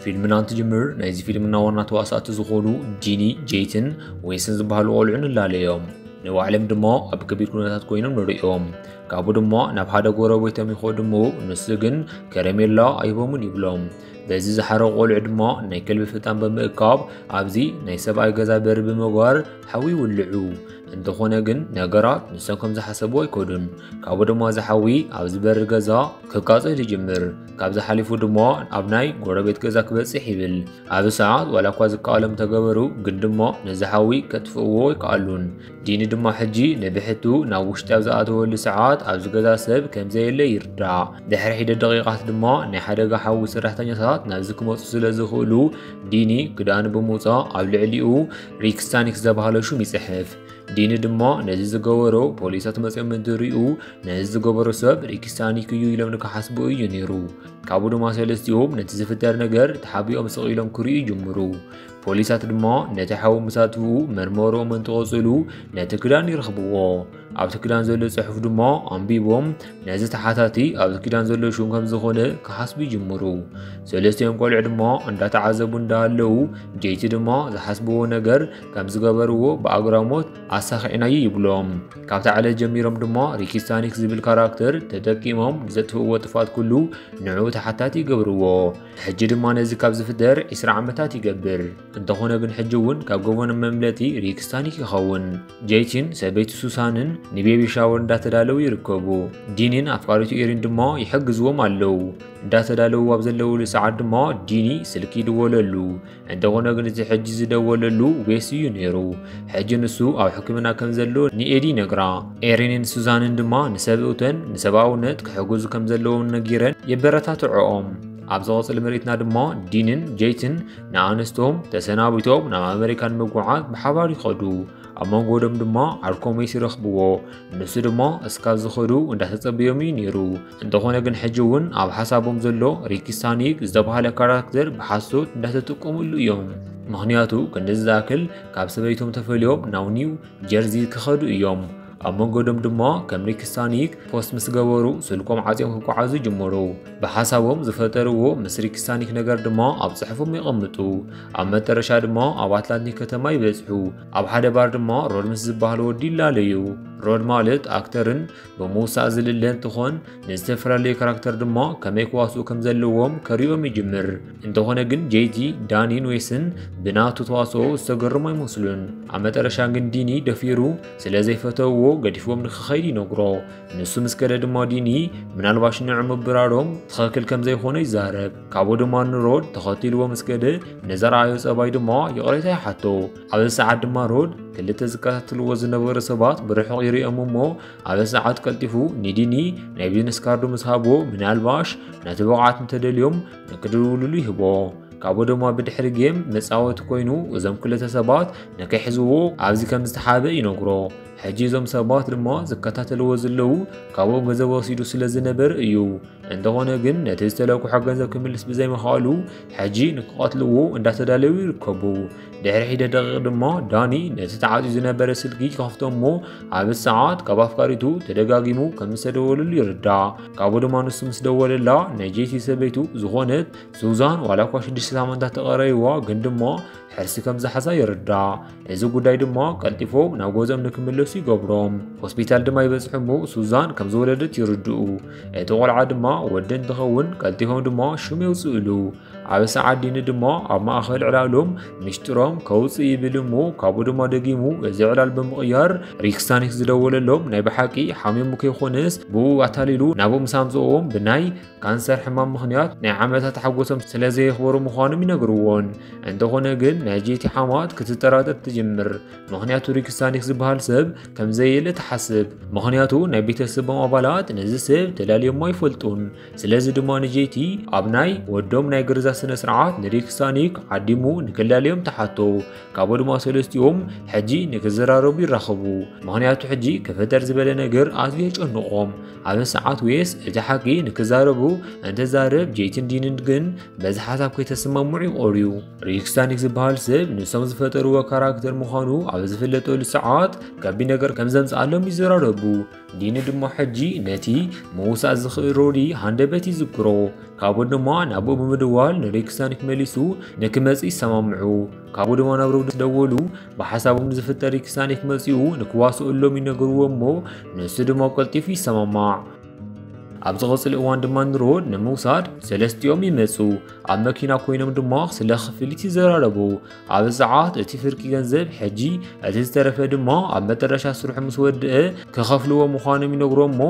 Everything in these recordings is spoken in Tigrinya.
ፊልምና እንትጅምር ናይዚ ፊልምና ዋና ተዋሳእቲ ዝኾኑ ዲኒ፣ ጄትን ዌስን ዝበሃሉ ቆልዑ ንላለዮም። ንባዕሎም ድማ ኣብ ከቢድ ኩነታት ኮይኖም ንርእዮም። ካብኡ ድማ ናብ ሓደ ጎረቤቶም ይኸዱ እሞ ንሱ ግን ከረሜላ ኣይህቦምን ይብሎም። በዚ ዝሓረቑ ቆልዑ ድማ ናይ ከልቢ ፍጣን ብምእካብ ኣብዚ ናይ ሰብኣይ ገዛ በሪ ብምግባር ሓዊ ይውልዑ። እንተኾነ ግን ነገራት ንሶም ከም ዝሓሰቡ ኣይኮኑን። ካብኡ ድማ እዚ ሓዊ ኣብዚ በሪ ገዛ ክቃጸል ይጅምር። ካብዚ ሓሊፉ ድማ ኣብ ናይ ጎረቤት ገዛ ክበጽሕ ይብል። ኣብዚ ሰዓት ዋላ እኳ ዝከኣሎም ተገበሩ፣ ግን ድማ ነዚ ሓዊ ከጥፍእዎ ኣይከኣሉን። ዲኒ ድማ ሕጂ ንብሕቱ ናብ ውሽጢ ኣብ ዝኣተወሉ ሰዓት ኣብዚ ገዛ ሰብ ከም ዘየለ ይርዳእ። ድሕሪ ሒደት ደቂቓት ድማ ናይ ሓደጋ ሓዊ ሰራሕተኛታት ናብዚ ክመጹ ስለ ዝኽእሉ ዲኒ ክዳኑ ብምውጻእ ኣብ ልዕሊኡ ሪክስታኒክ ዝተባህለ ሹም ይጽሕፍ። ዲኒ ድማ ነዚ ዝገበሮ ፖሊሳት መጺኦም እንትርእዩ ነዚ ዝገበሮ ሰብ ሪክስታኒክ እዩ ኢሎም ንክሓስቡ እዩ ነይሩ። ካብኡ ድማ ሰለስቲኦም ነቲ ዝፍጠር ነገር ተሓቢኦም ስቕ ኢሎም ክርእዩ ይጅምሩ። ፖሊሳት ድማ ነቲ ሓዊ ምሳትፍኡ መርመርኦም እንትቕጽሉ ነቲ ክዳን ይረኽብዎ። ኣብቲ ክዳን ዘሎ ጽሑፍ ድማ ኣንቢቦም ነዚ ተሓታቲ ኣብዚ ክዳን ዘሎ ሹም ከም ዝኾነ ክሓስቡ ይጅምሩ። ሰለስቲኦም ቆልዑ ድማ እንዳተዓዘቡ እንዳሃለዉ ጄቲ ድማ ዝሓስብዎ ነገር ከም ዝገበርዎ ብኣግራሞት ኣሳኺዕናዩ ይብሎም። ካብታ ዕለት ጀሚሮም ድማ ሪኪስታኒክ ዝብል ካራክተር ተጠቂሞም ንዘጥፍእዎ ጥፋት ኩሉ ንዕኡ ተሓታቲ ይገብርዎ። ሕጂ ድማ ነዚ ካብ ዝፍጠር ዒስራ ዓመታት ይገብር። እንተኾነ ግን ሕጂ እውን ካብ ገበኖም መምለጢ ሪክስታኒክ ይኸውን። ጄቲን ሰበይቲ ሱሳንን ንቤቢ ሻወር እንዳተዳለዉ ይርከቡ። ዲኒን ኣፍቃሪቱ ኤሪን ድማ ይሕግዝዎም ኣለዉ። እንዳተዳለዉ ኣብ ዘለዉሉ ሰዓት ድማ ዲኒ ስልኪ ይድወለሉ። እንተኾነ ግን እቲ ሕጂ ዝደወለሉ ዌስ እዩ ነይሩ። ሕጂ ንሱ ኣብ ሕክምና ከም ዘሎ ንኤዲ ይነግራ። ኤሪንን ሱዛንን ድማ ንሰብኡተን ንሰብኣውነት ክሕግዙ ከም ዘለዎም ነጊረን የበረታትዕኦም። ኣብ ዝቐጽል ምርኢትና ድማ ዲንን ጄትን ንኣንስቶም ተሰናቢቶም ናብ ኣመሪካ ንምጉዓዝ ብሓባር ይኸዱ። ኣብ መንጎ ዶም ድማ ዓርኮም ዌስ ይረኽብዎ። ንሱ ድማ እስካብ ዝኸዱ እንዳተጸበዮም እዩ ነይሩ። እንተኾነ ግን ሕጂ እውን ኣብ ሓሳቦም ዘሎ ሪኪስታኒክ ዝተባህለ ካራክተር ብሓሶት እንዳተጠቀሙሉ እዮም። ምኽንያቱ ክንድዚ ዝኣክል ካብ ሰበይቶም ተፈልዮም ናብ ኒው ጀርዚ ክኸዱ እዮም። ኣብ መንገዶም ድማ ከም ሪኪስታኒክ ፖስት ምስ ገበሩ ስልኮም ዓጽዮም ክጓዓዙ ይጅምሩ። ብሓሳቦም ዝፈጠርዎ ምስ ሪኪስታኒክ ነገር ድማ ኣብ ጽሑፎም የቐምጡ። ኣብ መጠረሻ ድማ ኣብ ኣትላንቲክ ከተማ ይበጽሑ። ኣብ ሓደ ባር ድማ ሮድ ምስ ዝበሃል ወዲ ይላለዩ። ሮድ ማለት ኣክተርን ብምውሳእ ዝልለ እንትኾን ንዝተፈላለዩ ካራክተር ድማ ከመይ ክዋስኡ ከም ዘለዎም ከርእዮም ይጅምር። እንተኾነ ግን ጄቲ፣ ዳኒን ዌስን ብናቱ ተዋስኦ ዝተገረሙ ኣይመስሉን። ኣብ መጠረሻ ግን ዲኒ ደፊሩ ስለ ዘይፈተውዎ ገዲፍዎም ንክኸይድ ይነግሮ። ንሱ ምስ ከደ ድማ ዲኒ ምናልባሽ ንዑ ምብራሮም ትኽክል ከም ዘይኾነ ይዛረብ። ካብኡ ድማ ንሮድ ተኸቲልዎ ምስ ከደ ንዘርኣዮ ጸባይ ድማ ይቕሬታ ይሓቶ። ኣብዚ ሰዓት ድማ ሮድ ክልተ ዝከታተልዎ ዝነበሩ ሰባት ብርሑቕ ይርእዮም እሞ ኣብዚ ሰዓት ቀልጢፉ ንዲኒ ናይ ቢዝነስ ካርዱ ምስ ሃቦ ምናልባሽ ነቲ ብቕዓት እንተደልዮም ንክድውልሉ ይህቦ። ካብኡ ድማ ብድሕሪ ጌም መጻወቲ ኮይኑ እዞም ክልተ ሰባት ንክሕዝዎ ኣብዚ ከም ዝተሓበ ይነግሮ። ሕጂ እዞም ሰባት ድማ ዝከታተልዎ ዘለዉ ካብኦም ገንዘብ ወሲዱ ስለ ዝነበረ እዩ። እንተኾነ ግን ነቲ ዝተለቁሐ ገንዘብ ክምልስ ብዘይምኽኣሉ ሕጂ ንክቐትልዎ እንዳተዳለዉ ይርከቡ። ድሕሪ ሒደት ደቂቕ ድማ ዳኒ ነቲ ተዓጽዩ ዝነበረ ስልኪ ይኸፍቶ እሞ ኣብዚ ሰዓት ካብ ኣፍቃሪቱ ተደጋጊሙ ከም ዝተደወለሉ ይርዳእ። ካብኡ ድማ ንሱ ምስ ደወለላ ናይ ጄቲ ሰበይቱ ዝኾነት ሱዛን ዋላ እኳ ሽዱሽተ ሳምንታት ተቐረይዋ ግን ድማ ሕርሲ ከም ዝሓዛ ይርዳእ። ነዚ ጉዳይ ድማ ቀልጢፎም ናብ ገዝኦም ንክምለሱ ይገብሮም። ሆስፒታል ድማ ይበጽሑ እሞ ሱዛን ከም ዝወለደት ይርድኡ። እቲ ቆልዓ ድማ ወዲ እንትኸውን ቀልጢፎም ድማ ሽም የውፅእሉ። ኣብ ሰዓት ዲኒ ድማ ኣብ ማእኸል ዕላሎም ሚስጥሮም ከውፅእ ይብል እሞ ካብኡ ድማ ደጊሙ እዚ ዕላል ብምቕያር ሪክስታኒክ ዝደወለሎም ናይ ብሓቂ ሓሚሙ ከይኮነስ ብኡ ኣታሊሉ ናብኡ ምስ ኣምፅኦም ብናይ ካንሰር ሕማም ምኽንያት ናይ ዓመታት ሓጎሶም ስለ ዘየኽበሩ ምዃኖም ይነግርዎን። እንተኾነ ግን ናይ ጄቲ ሓማት ክትጠራጠር ትጅምር። ምኽንያቱ ሪክስታኒክ ዝበሃል ሰብ ከም ዘየለ ትሓስብ። ምኽንያቱ ናይ ቤተሰቦም ኣባላት ነዚ ሰብ ተላልዮሞ ኣይፈልጡን። ስለዚ ድማ ንጄቲ ኣብ ናይ ወዶም ናይ ግርዛ ስነ ስርዓት ንሪክስታኒክ ዓዲሙ ንክላልዮም ትሓቶ። ካብኡ ድማ ሰለስቲኦም ሕጂ ንክዘራረቡ ይራኸቡ። ምኽንያቱ ሕጂ ክፍጠር ዝበለ ነገር ኣዝዩ የጨንቖም። ኣብ ሰዓት ዌስ እቲ ሓቂ ንክዛረቡ እንተዛረብ ጄትን ዲንን ግን በዚ ሓሳብ ከይተሰማምዑ ይቖርዩ። ሪክስታኒክ ዝበሃል ሰብ ንሶም ዝፈጠርዎ ካራክተር ምዃኑ ኣብ ዝፍለጠሉ ሰዓት ከቢድ ነገር ከም ዘምጽኣሎም ይዘራረቡ። ዲኒ ድማ ሕጂ ነቲ ምውሳእ ዝኽእል ሮዲ ሃንደበት ይዝክሮ። ካቡ ድማ ናብኡ ብምድዋል ንሪክሳኒክ መሊሱ ንክመጽእ ይሰማምዑ። ካቡ ድማ ናብ ሮዲ ደወሉ። ብሓሳቦም ዝፍጠር ሪክሳኒክ መጺኡ ንክዋስኡሎም ይነግርዎ እሞ ንሱ ድማ ቀልጢፉ ይሰማማዕ። ኣብ ዝቐጽል እዋን ድማ ንሮድ ንምውሳድ ሰለስቲኦም ይመጹ። ኣብ መኪና ኮይኖም ድማ ስለ ክፍሊት ይዘራረቡ። ኣብ ሰዓት እቲ ፍርቂ ገንዘብ ሕጂ እቲ ዝተረፈ ድማ ኣብ መጠረሻ ስርሑ ምስ ወድአ ክኸፍልዎ ምዃኖም ይነግሮም እሞ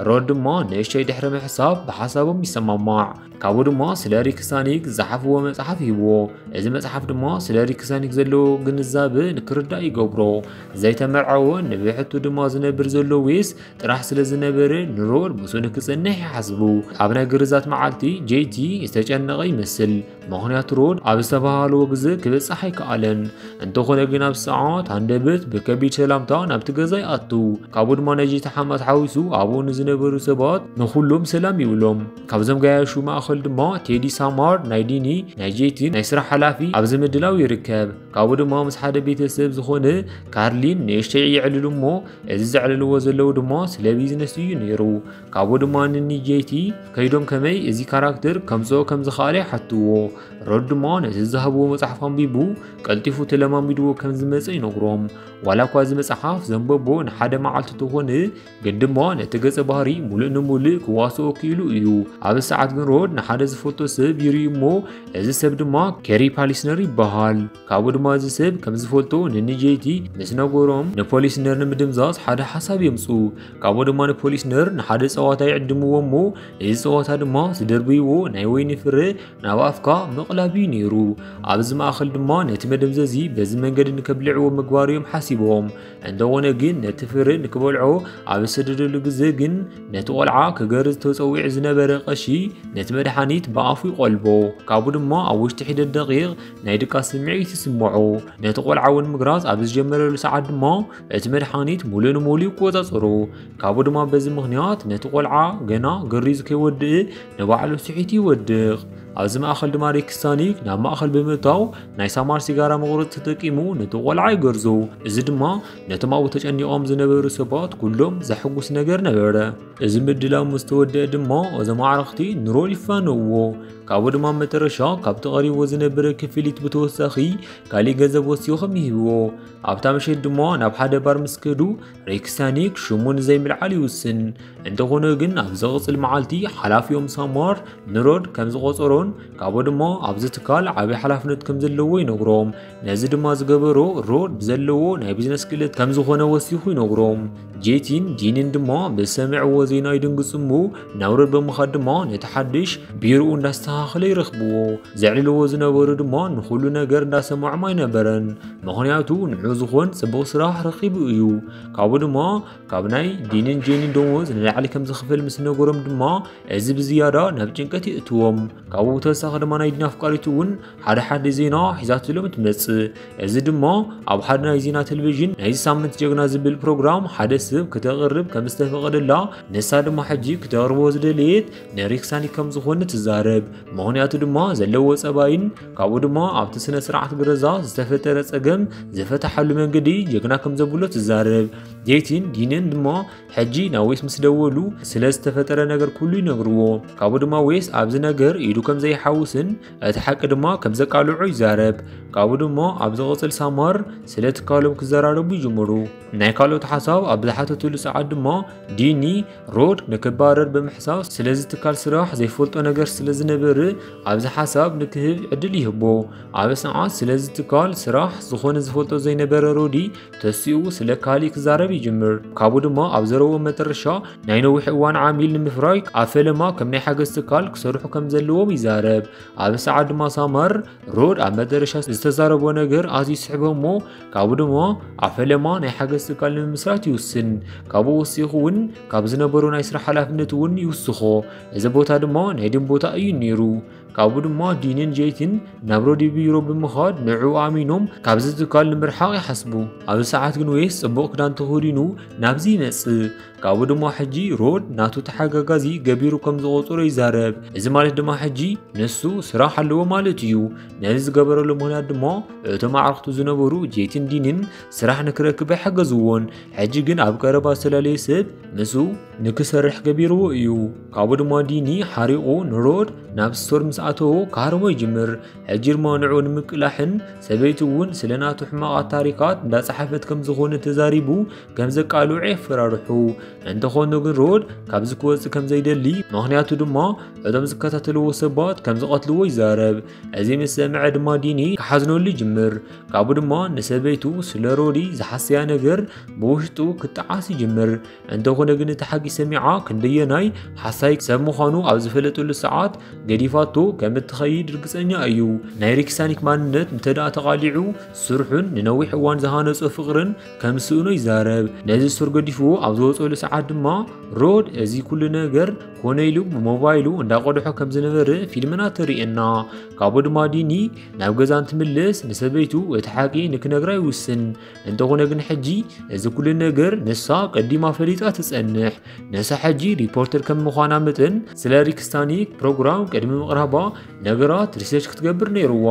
ሮድ ድማ ንእሽተይ ድሕሪ ምሕሳብ ብሓሳቦም ይሰማማዕ። ካብኡ ድማ ስለ ሪክሳኒክ ዝሓፍዎ መጽሓፍ ይህብዎ። እዚ መጽሓፍ ድማ ስለ ሪክሳኒክ ዘለዎ ግንዛበ ንክርዳእ ይገብሮ። ዘይተመርዓወ ንብሕቱ ድማ ዝነብር ዘሎ ዌስ ጥራሕ ስለ ዝነበረ ንሮድ ምስኡ ንክጸንሕ ይሓስቡ። ኣብ ናይ ግርዛት መዓልቲ ጄቲ ዝተጨነቐ ይመስል። ምኽንያቱ ሮድ ኣብ ዝተባሃለዎ ግዜ ክበጽሕ ኣይከኣለን። እንተኾነ ግን ኣብ ሰዓት ሃንደበት ብከቢድ ሰላምታ ናብቲ ገዛ ይኣቱ። ካብኡ ድማ ናይ ጄቲ ሓማት ሓዊሱ ኣብኡ ንዝነበሩ ሰባት ንኹሎም ሰላም ይብሎም። ካብዞም ገያሹ ማእኸል ድማ ቴዲ ሳማር ናይ ዲኒ ናይ ጄቲ ናይ ስራሕ ሓላፊ ኣብዚ ምድላው ይርከብ። ካብኡ ድማ ምስ ሓደ ቤተሰብ ዝኾነ ካርሊን ንእሽተይ የዕልሉ እሞ እዚ ዘዕልልዎ ዘለዉ ድማ ስለ ቢዝነስ እዩ ነይሩ። ካብኡ ድማ ንኒ ጄቲ ከይዶም ከመይ እዚ ካራክተር ከምጽኦ ከም ዝኸኣለ ይሓትዎ። ሮድ ድማ ነቲ ዝሃብዎ መጽሓፍ ኣንቢቡ ቀልጢፉ ተለማሚድዎ ከም ዝመጸ ይነግሮም። ዋላ እኳ እዚ መጽሓፍ ዘንበቦ ንሓደ መዓልቲ ተኾነ ግን ድማ ነቲ ገጸ ባህሪ ሙሉእ ንሙሉእ ክዋስኦ ክኢሉ እዩ። ኣብ ሰዓት ግን ሮድ ንሓደ ዝፈልጦ ሰብ ይርኢ እሞ እዚ ሰብ ድማ ኬሪ ፓሊስነር ይበሃል። ካብኡ ድማ እዚ ሰብ ከም ዝፈልጦ ንኒ ጄቲ ምስ ነገሮም ንፖሊስነር ንምድምዛዝ ሓደ ሓሳብ የምጽኡ። ካብኡ ድማ ንፖሊስነር ንሓደ ጸዋታ ይዕድምዎ እሞ እዚ ጸዋታ ድማ ዝደርብይዎ ናይ ወይኒ ፍረ ናብ ኣፍካ ምቕላብ እዩ ነይሩ። ኣብዚ ማእኸል ድማ ነቲ መደምዘዚ በዚ መንገዲ ንከብልዕዎ ምግባር እዮም ሓሲቦም። እንተኾነ ግን ነቲ ፍረ ንክበልዖ ኣብ ዝሰደደሉ ግዜ ግን ነቲ ቆልዓ ክገርዝ ተጸዊዑ ዝነበረ ቀሺ ነቲ መድሓኒት ብኣፉ ይቆልቦ። ካብኡ ድማ ኣብ ውሽጢ ሒደት ደቂቕ ናይ ድቃስ ስምዒት ይስምዖ። ነቲ ቆልዓ እውን ምግራዝ ኣብ ዝጀመረሉ ሰዓት ድማ እቲ መድሓኒት ሙሉእ ንሙሉእ ይቆጻጸሮ። ካብኡ ድማ በዚ ምኽንያት ነቲ ቆልዓ ገና ገሪዙ ከይወድእ ንባዕሉ ስሒቱ ይወድቕ። ኣብዚ ማእኸል ድማ ሪክሳኒክ ናብ ማእኸል ብምእታው ናይ ሳማር ሲጋራ መቑረጺ ተጠቂሙ ነቲ ቆልዓ ይገርዞ። እዚ ድማ ነቶም ኣብኡ ተጨኒቖም ዝነበሩ ሰባት ኩሎም ዘሕጉስ ነገር ነበረ። እዚ ምድላው ምስ ተወደአ ድማ እዞም ኣዕርኽቲ ንሮድ ይፋነውዎ። ካብኡ ድማ መጠረሻ ካብቲ ቀሪብዎ ዝነበረ ክፍሊት ብተወሳኺ ካሊእ ገንዘብ ወሲኾም ይህብዎ። ኣብታ ምሸት ድማ ናብ ሓደ ባር ምስ ከዱ ሪክሳኒክ ሽሙ ንዘይምልዓል ይውስን። እንተኾነ ግን ኣብ ዝቕጽል መዓልቲ ሓላፊኦም ሳማር ንሮድ ከም ዝቖጸሮን ካብኡ ድማ ኣብዚ ትካል ዓቢ ሓላፍነት ከም ዘለዎ ይነግሮም። ነዚ ድማ ዝገበሮ ሮድ ብዘለዎ ናይ ቢዝነስ ክእለት ከም ዝኾነ ወሲኹ ይነግሮም። ጄቲን ዲንን ድማ ብዝሰምዕዎ ዜና ይድንግጹ እሞ ናብ ሮድ ብምኻድ ድማ ነቲ ሓድሽ ቢሮኡ እንዳስተኻኸለ ይረኽብዎ። ዘዕልልዎ ዝነበሩ ድማ ንኹሉ ነገር እንዳሰምዖም ኣይነበረን። ምኽንያቱ ንዑ ዝኾን ጽቡቕ ስራሕ ረኺቡ እዩ። ካብኡ ድማ ካብ ናይ ዲንን ጄኒን ደሞዝ ንላዕሊ ከም ዝኽፈል ምስ ነገሮም ድማ እዚ ብዝያዳ ናብ ጭንቀት የእትዎም። ካብኡ ብተወሳኺ ድማ ናይ ዲን ኣፍቃሪቱ እውን ሓደ ሓደ ዜና ሒዛትሎም ትመጽእ። እዚ ድማ ኣብ ሓደ ናይ ዜና ቴሌቪዥን ናይዚ ሳምንት ጀግና ዝብል ፕሮግራም ሓደ ሰብ ክተቕርብ ከም ዝተፈቐደላ ንሳ ድማ ሕጂ ክተቕርቦ ዝደለየት ንሪክሳኒ ከም ዝኾነ ትዛረብ። ምኽንያቱ ድማ ዘለዎ ጸባይን ካብኡ ድማ ኣብቲ ስነ ስርዓት ግረዛ ዝተፈጠረ ጸገም ዝፈታሓሉ መንገዲ ጀግና ከም ዘብሎ ትዛረብ። ጄቲን ዲንን ድማ ሕጂ ናብ ዌስ ምስ ደወሉ ስለ ዝተፈጠረ ነገር ኩሉ ይነግርዎ። ካብኡ ድማ ዌስ ኣብዚ ነገር ኢዱ ከም ዘይሓውስን እቲ ሓቂ ድማ ከም ዘቃልዖ ይዛረብ። ካብኡ ድማ ኣብ ዝቕጽል ሳማር ስለ ትካሎም ክዘራረቡ ይጅምሩ። ናይ ካልኦት ሓሳብ ኣብ ዝሓተትሉ ሰዓት ድማ ዲኒ ሮድ ንክባረር ብምሕሳብ ስለዚ ትካል ስራሕ ዘይፈልጦ ነገር ስለ ዝነበረ ኣብዚ ሓሳብ ንክህብ ዕድል ይህቦ። ኣብ ሰዓት ስለዚ ትካል ስራሕ ዝኾነ ዝፈልጦ ዘይነበረ ሮዲ ተሲኡ ስለ ካሊእ ክዛረብ ይጅምር። ካብኡ ድማ ኣብ ዘረብኡ መጠረሻ ናይ ነዊሕ እዋን ዓሚል ንምፍራይ ኣብ ፈለማ ከም ናይ ሓገዝ ትካል ክሰርሑ ከም ዘለዎም ይዛረብ። ኣብ ሰዓት ድማ ሳማር ሮድ ኣብ መጠረሻ ዝተዛረቦ ነገር ኣዝዩ ይስሕቦ እሞ ካብኡ ድማ ኣብ ፈለማ ናይ ሓገዝ ትካል ንምምስራት ይውስን። ካብኡ ወሲኹ እውን ካብ ዝነበሮ ናይ ስራሕ ሓላፍነት እውን ይውስኾ። እዚ ቦታ ድማ ናይ ዲን ቦታ እዩ ነይሩ። ካብኡ ድማ ዲንን ጄትን ናብ ሮዲ ቢሮ ብምኻድ ንዕኡ ኣሚኖም ካብዚ ትካል ንምርሓቕ ይሓስቡ። ኣብዚ ሰዓት ግን ዌስ ጽቡቕ ክዳን ተኸዲኑ ናብዚ ይመጽእ። ካብኡ ድማ ሕጂ ሮድ ናቱ ተሓጋጋዚ ገቢሩ ከም ዝቖጸሮ ይዛረብ። እዚ ማለት ድማ ሕጂ ንሱ ስራሕ ኣለዎ ማለት እዩ። ነዚ ዝገበረሉ ምኽንያት ድማ እቶም ኣዕርኽቱ ዝነበሩ ጄትን ዲንን ስራሕ ንክረክብ ኣይሓገዝዎን። ሕጂ ግን ኣብ ቀረባ ዝተፈላለየ ሰብ ምስኡ ንክሰርሕ ገቢርዎ እዩ። ካብኡ ድማ ዲኒ ሓሪቑ ንሮድ ናብ ስቶር ምስ ኣተዎ ክሃርሞ ይጅምር። ሕጂ ድማ ንዕኡ ንምቅላሕን ሰበይቱ እውን ስለ ናቱ ሕማቓት ታሪኻት እንዳጸሓፈት ከም ዝኾነ ተዛሪቡ ከም ዘቃልዑ የፈራርሑ። እንተኾነ ግን ሮድ ካብዚ ክወጽእ ከም ዘይደሊ፣ ምኽንያቱ ድማ እቶም ዝከታተልዎ ሰባት ከም ዝቐትልዎ ይዛረብ። እዚ ምስ ሰምዐ ድማ ዲኒ ክሓዝነሉ ይጅምር። ካብኡ ድማ ንሰበይቱ ስለ ሮዲ ዝሓሰያ ነገር ብውሽጡ ክጠዓስ ይጅምር። እንተኾነ ግን እቲ ሓቂ ሰሚዓ ክንደየናይ ሓሳይ ሰብ ምዃኑ ኣብ ዝፈለጠሉ ሰዓት ገዲፋቶ ከም እትኸይድ ርግጸኛ እዩ። ናይ ሪክሳኒክ ማንነት እንተደኣ ተቓሊዑ ስርሑን ንነዊሕ እዋን ዝሃነጾ ፍቕርን ከም ስእኖ ይዛረብ። ነዚ ስር ገዲፍዎ ኣብ ዝወጸሉ ሰዓት ድማ ሮድ እዚ ኩሉ ነገር ኮነ ኢሉ ብሞባይሉ እንዳቆድሖ ከም ዝነበረ ፊልምና ተርእየና። ካብኡ ድማ ዲኒ ናብ ገዛ እንትምልስ ንሰበይቱ እቲ ሓቂ ንክነግራ ይውስን። እንተኾነ ግን ሕጂ እዚ ኩሉ ነገር ንሳ ቀዲማ ፈሊጣ ትጸንሕ። ንሳ ሕጂ ሪፖርተር ከም ምዃና መጠን ስለ ሪክስታኒክ ፕሮግራም ቅድሚ ምቕራባ ነገራት ሪሰርች ክትገብር ነይርዋ።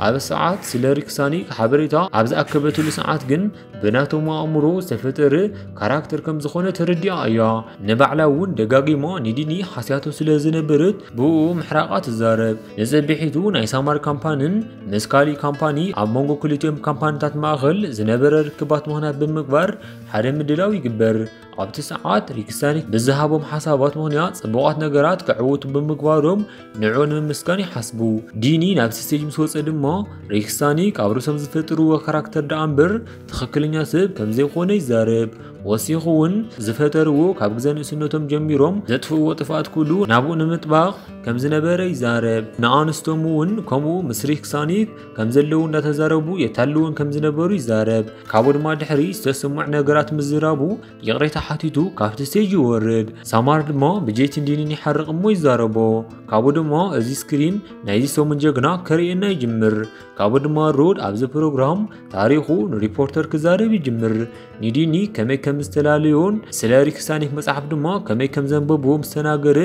ኣብ ሰዓት ስለ ሪክስታኒክ ሓበሬታ ኣብ ዝኣከበትሉ ሰዓት ግን ብናቶም ኣእምሮ ዝተፈጠረ ካራክተር ከም ዝኾነ ተረዲኣ እያ። ንባዕላ እውን ደጋጊማ ንዲኒ ሓስያቶ ስለ ዝነበረት ብኡ ምሕራቓ ትዛረብ። ንጽብሒቱ ናይ ሳማር ካምፓንን ምስ ካሊ ካምፓኒ ኣብ መንጎ ክልቲኦም ካምፓኒታት ማእኸል ዝነበረ ርክባት ምኽንያት ብምግባር ሓደ ምድላው ይግበር። ኣብቲ ሰዓት ሪክስታኒክ ብዝሃቦም ሓሳባት ምኽንያት ጽቡቓት ነገራት ክዕውቱ ብምግባሮም ንዕኡ ንምምስጋን ይሓስቡ። ዲኒ ናብ ስቴጅ ምስ ወጸ ድማ ሪክስታኒክ ኣብ ርእሶም ዝፈጥርዎ ካራክተር ደኣ እምበር ትኽክለኛ ሰብ ከም ዘይኮነ ይዛረብ። ወሲኹ እውን ዝፈጠርዎ ካብ ግዜ ንእስነቶም ጀሚሮም ዘጥፍእዎ ጥፍኣት ኩሉ ናብኡ ንምጥባቕ ከም ዝነበረ ይዛረብ። ንኣንስቶም እውን ከምኡ ምስ ሪክስታኒክ ከም ዘለዉ እንዳተዛረቡ የታልውን ከም ዝነበሩ ይዛረብ። ካብኡ ድማ ድሕሪ ዝተሰምዑ ነገራት ምዝራቡ ይቕሬታ ሓቲቱ ካብቲ ስቴጅ ይወርድ። ሳማር ድማ ብጄትን ዲንን ይሓርቕ እሞ ይዛረቦ። ካብኡ ድማ እዚ ስክሪን ናይዚ ሰሙን ጀግና ከርእየና ይጅምር። ካብኡ ድማ ሮድ ኣብዚ ፕሮግራም ታሪኹ ንሪፖርተር ክዛረብ ይጅምር። ንዲኒ ከመይ ከም ዝተላለዮን ስለ ሪክስታኒክ መጽሓፍ ድማ ከመይ ከም ዘንበብዎ ምስ ተናገረ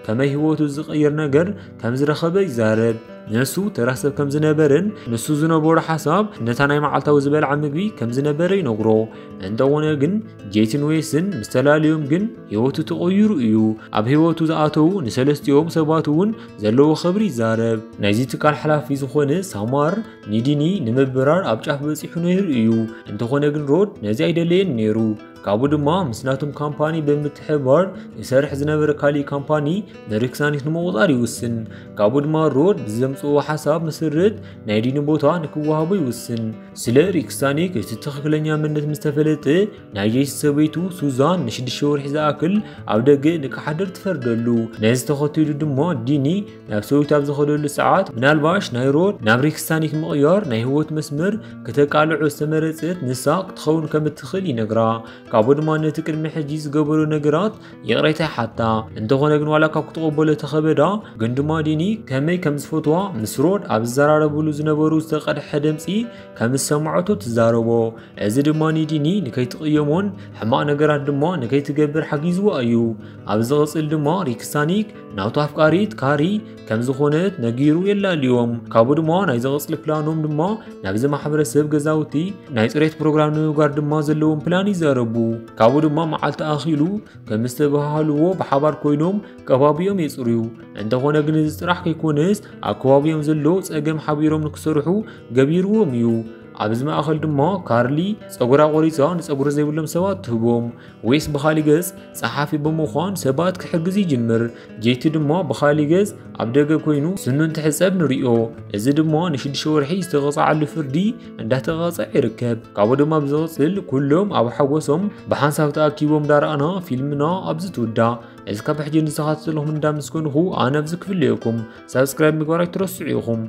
ከመይ ህይወቱ ዝቕይር ነገር ከም ዝረኸበ ይዛረብ። ንሱ ተራ ሰብ ከም ዝነበርን ንሱ ዝነበሮ ሓሳብ ነታ ናይ መዓልታዊ ዝበልዓ ምግቢ ከም ዝነበረ ይነግሮ። እንተኾነ ግን ጄትን ዌስን ምስ ተላለዮም ግን ህይወቱ ተቐይሩ እዩ። ኣብ ህይወቱ ዝኣተዉ ንሰለስቲኦም ሰባት እውን ዘለዎ ክብሪ ይዛረብ። ናይዚ ትካል ሓላፊ ዝኾነ ሳማር ንዲኒ ንምብራር ኣብ ጫፍ በጺሑ ነይሩ እዩ። እንተኾነ ግን ሮድ ነዚ ኣይደለየን ነይሩ። ካብኡ ድማ ምስ ናቶም ካምፓኒ ብምትሕብባር ይሰርሕ ዝነበረ ካሊእ ካምፓኒ ንሪክስታኒክ ንምቑጻር ይውስን። ካብኡ ድማ ሮድ ብዘምጽእዎ ሓሳብ ምስርት ናይ ዲኒ ቦታ ንክወሃቦ ይውስን። ስለ ሪክስታኒክ እቲ ትኽክለኛ መንነት ምስ ተፈለጠ ናይ ጄት ሰበይቱ ሱዛን ንሽዱሽተ ወርሒ ዝኣክል ኣብ ደገ ንክሓድር ትፈርደሉ። ነዚ ተኸቲሉ ድማ ዲኒ ናብ ሰዊት ኣብ ዝኸደሉ ሰዓት ምናልባሽ ናይ ሮድ ናብ ሪክስታኒክ ምቕያር ናይ ህይወት መስመር ክተቃልዖ ዝተመረጸት ንሳ ክትኸውን ከም እትኽእል ይነግራ። ካብኡ ድማ ነቲ ቅድሚ ሕጂ ዝገበሮ ነገራት ይቕሬታ ይሓታ። እንተኾነ ግን ዋላ ካብ ክትቕበሎ ተኸበዳ ግን ድማ ዲኒ ከመይ ከም ዝፈትዋ ምስ ሮድ ኣብ ዝዘራረብሉ ዝነበሩ ዝተቐድሐ ድምጺ ከም ዝሰምዐቶ ትዛረቦ። እዚ ድማ ንዲኒ ንከይትቕየሞን ሕማቕ ነገራት ድማ ንከይትገብር ሓጊዝዋ እዩ። ኣብ ዝቕጽል ድማ ሪክስታኒክ ናቱ ኣፍቃሪት ካሪ ከም ዝኾነት ነጊሩ የላልዮም። ካብኡ ድማ ናይ ዝቕጽል ፕላኖም ድማ ናብዚ ማሕበረሰብ ገዛውቲ ናይ ጽሬት ፕሮግራም ንምግባር ድማ ዘለዎም ፕላን ይዛረቡ። ካብኡ ድማ መዓልቲ ኣኺሉ ከም ዝተባሃልዎ ብሓባር ኮይኖም ከባቢኦም የጽርዩ። እንተኾነ ግን እዚ ጥራሕ ከይኮነስ ኣብ ከባቢኦም ዘሎ ጸገም ሓቢሮም ንክሰርሑ ገቢርዎም እዩ። ኣብዚ ማእኸል ድማ ካርሊ ጸጉራ ቆሪጻ ንጸጉሪ ዘይብሎም ሰባት ትህቦም። ዌስ ብኻሊ ገጽ ጸሓፊ ብምዃን ሰባት ክሕግዝ ይጅምር። ጄቲ ድማ ብኻሊ ገጽ ኣብ ደገ ኮይኑ ስኑ እንትሕጸብ ንሪኦ። እዚ ድማ ንሽዱሽተ ወርሒ ዝተቐጻዓሉ ፍርዲ እንዳተቐጸዐ ይርከብ። ካብኡ ድማ ብዝቕጽል ኩሎም ኣብ ሓጎሶም ብሓንሳብ ተኣኪቦም እንዳረኣና ፊልምና ኣብዚ ትውዳእ። እዚ ካብ ሕጂ ንዝተኸታተልኩም እንዳመስገንኹ ኣነ ኣብዚ ክፍለየኩም። ሳብስክራይብ ምግባር ኣይትረስዑ ኢኹም።